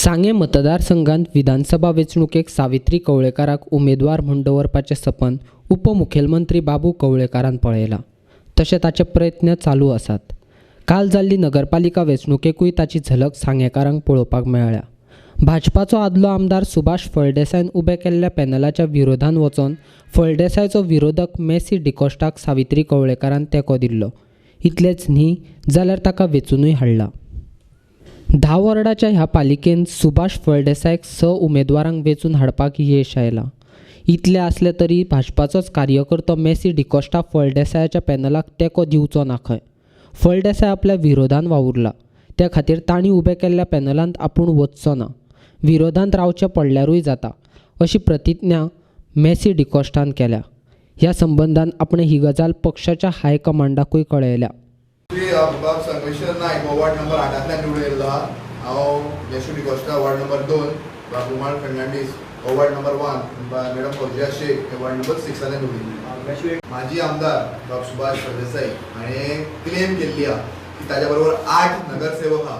सांगें मतदारसंघांत विधानसभा वेंचणुकेक सावित्री कवळेकाराक उमेदवार म्हूण दवरपाचें सपन उपमुखेलमंत्री बाबू कवळेकारान पळयलां. तशें ताचे प्रयत्न चालू आसात. काल जाल्ली नगरपालिका वेंचणुकेकूय ताची झलक सांगेकारांक पळोवपाक मेळ्ळ्या. भाजपाचो आदलो आमदार सुभाष फळदेसायन उबे केल्ल्या पॅनलाच्या विरोधान वचोन फळदेसायचो विरोधक मेसी डिकॉस्टाक सावित्री कवळेकारान तेंको दिल्लो. इतलेंच न्ही जाल्यार ताका वेंचुनूय हाडला. 10 वॉर्डाच्या ह्या पालिकेन सुभाष फळदेसायक 6 उमेदवारांक वेंचून हाडपाक येश आयलां. इतलें आसलें तरी भाजपाचोच कार्यकर्तो मेसी डिकॉस्टा फळदेसायाच्या पॅनलाक तेंको दिवचो ना खंय. फळदेसाय आपल्या विरोधान वावुरला, त्या खातीर तांणी उबे केल्ल्या पॅनलांत आपूण वचचो ना, विरोधांत रावचें पडल्यारूय जाता अशी प्रतिज्ञा मेसी डिकॉस्टान केल्या. ह्या संबंदान आपणें ही गजाल पक्षाच्या हायकमांडाकूय कळयल्या. बाब संगमेश्वर नायक हो वॉर्ड नंबर 8 निवडून येयल्लो आहा. हांव येशू डिकॉस्टा वॉर्ड नंबर 2, बाब रुमाल फर्नांडीस हो ward number 1, madam Fauzia Shaikh हे वॉर्ड नंबर 6 निवडून. माजी आमदार बाब सुभाष फळदेसाई हाणें क्लेम केल्ली आहा की ताज्या बरोबर 8 नगरसेवक आहा,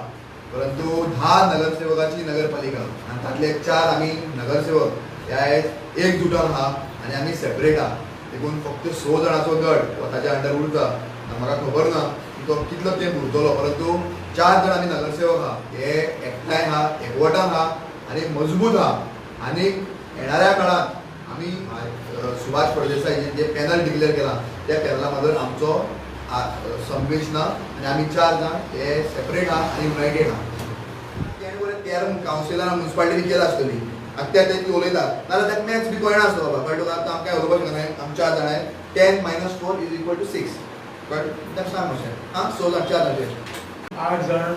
परंतु 10 नगरसेवकाची नगरपालिका आनी तातले 4 आमी नगरसेवक हे आयज एकजुटान आहा आनी आमी सेपरेट आहा. देखून फक्त 6 जाणांचो गट हो ताज्या अंडर उरता. म्हाका खबर ना की तो कितलो तेंप उरतलो, परंतु 4 जाण आमी नगरसेवक आहा, हे एकठांय आहा, एकवटान आहा आनी मजबूत आहा. आनी येणाऱ्या काळांत आमी सुभाष फळदेसाय जे पॅनल डिक्लेअर केला त्या पॅनला मदर आमचो संवेश ना आनी आमी 4 जाण हे सेपरेट आहा आनी युनायटेड आहा. तेणे बरें 13 कावन्सिलरां मुन्सिपालिटी बी केला आसतली आनी त्या तेंची उलयतात, नाजाल्यार ताका मॅथ्स बी कळना आसता बाबा. कळटा तुका? आतां आमकां उलोवपाक शकना. आमी 4 जाणां 10 - 4 = 6. कळ्ळें? ताका सांग मातशें. आं, 6 जाण 4 जाण 8 जाण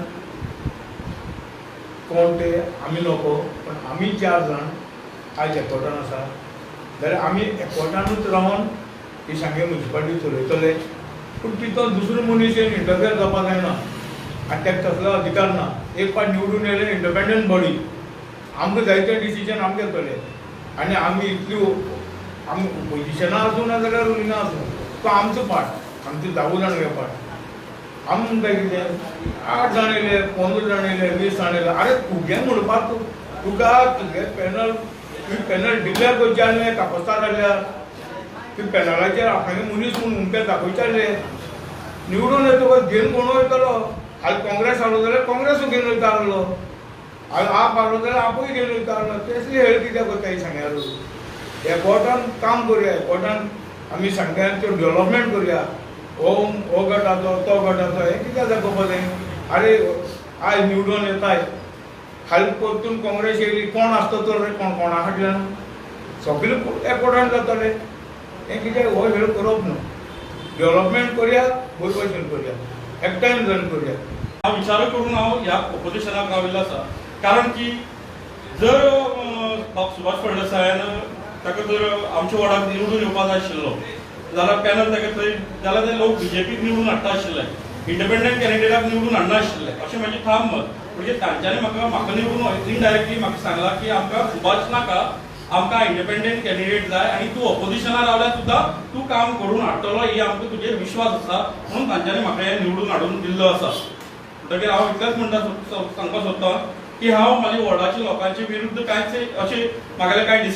कोण ते आमी नको, पण आमी 4 जाण आयज एकवटान आसा जाल्यार आमी एकवटानूच रावन ही सांगें मुन्सिपालिटी चलयतले. पूण तितून दुसरो मनीस येवन इंटरफेयर जावपाक जायना आनी ताका तसलो अधिकार ना. एक फावट निवडून येयले इंडिपेंडंट बॉडी, आमकां जायते डिसिजन आमकां घेतले आनी आमी इतली आमी ओपोजिशनां आसूं ना जाल्यार रुलिंगां आसूं, तो आमचो पार्ट, आमचो 10 जाण हे पार्ट. आमी म्हणटा कितें 8 जाण येयले, 15 जाण येयले, 20 जाण येयले, आरे तुगे म्हणपाक तुका तुगे पॅनल, तुवें पॅनल डिक्लेअर करचें आसलें कापस्तार जाल्यार तुवें पॅनलाचेर आपणागे मनीस म्हूण उमके दाखोवचें आसलें. निवडून येतकच घेवन कोण वयतलो? आयज काँग्रेस हाडलो जाल्यार काँग्रेसूय घेवन वयता आहलो, आयज आप हाडलो जाल्यार आपूय घेवन वयता आहलो. तेसली हेळ कित्याक करता ही सांग्यार? एकवटान काम करुया, एकवटान आमी सांग्यार त्यो डेवलपमेंट करुया. हो हो गटाचो तो गटाचो हें कित्याक दाखोवपा जाय? आरे आयज निवडून येताय, फाल्यां परतून काँग्रेस येयली, कोण आसता तर रे, कोण कोणा फाटल्यान सगळे एकवटान जातले. हें कितें हो हेळ करप न्हू. डेवलपमेंट करुया, बरे भशेन करुया, एकठांय जावन करुया. हांव विचार करून हांव ह्या ओपोजिशनाक राविल्लो आसा, कारण की जर बाब सुभाष फळदेसायान ताका जर आमच्या वॉर्डाक निवडून येवपाक जाय आशिल्लो जाल्यार पॅनल ताका थंय जाल्यार ते लोक बीजेपीक निवडून हाडटा आशिल्ले, इंडिपेंडंट कॅन्डिडेटाक निवडून हाडना आशिल्ले अशें म्हाजें ठाम मत. म्हणजे तांच्यांनी म्हाका निवडून इनडायरेक्टली म्हाका सांगलां की आमकां सुभाष नाका, आमकां इंडिपेंडंट कॅन्डिडेट जाय आनी तूं ओपोजिशनाक रावल्यार सुद्दां तूं काम करून हाडटलो ही आमकां तुजेर विश्वास आसा, म्हणून तांच्यांनी म्हाका हें निवडून हाडून दिल्लो आसा. म्हणटकीर हांव इतलेंच म्हणटा सांगपाक सोदतां की हांव म्हाज्या वॉर्डाच्या लोकांचे विरुद्ध कांयच अशें म्हागेलें कांय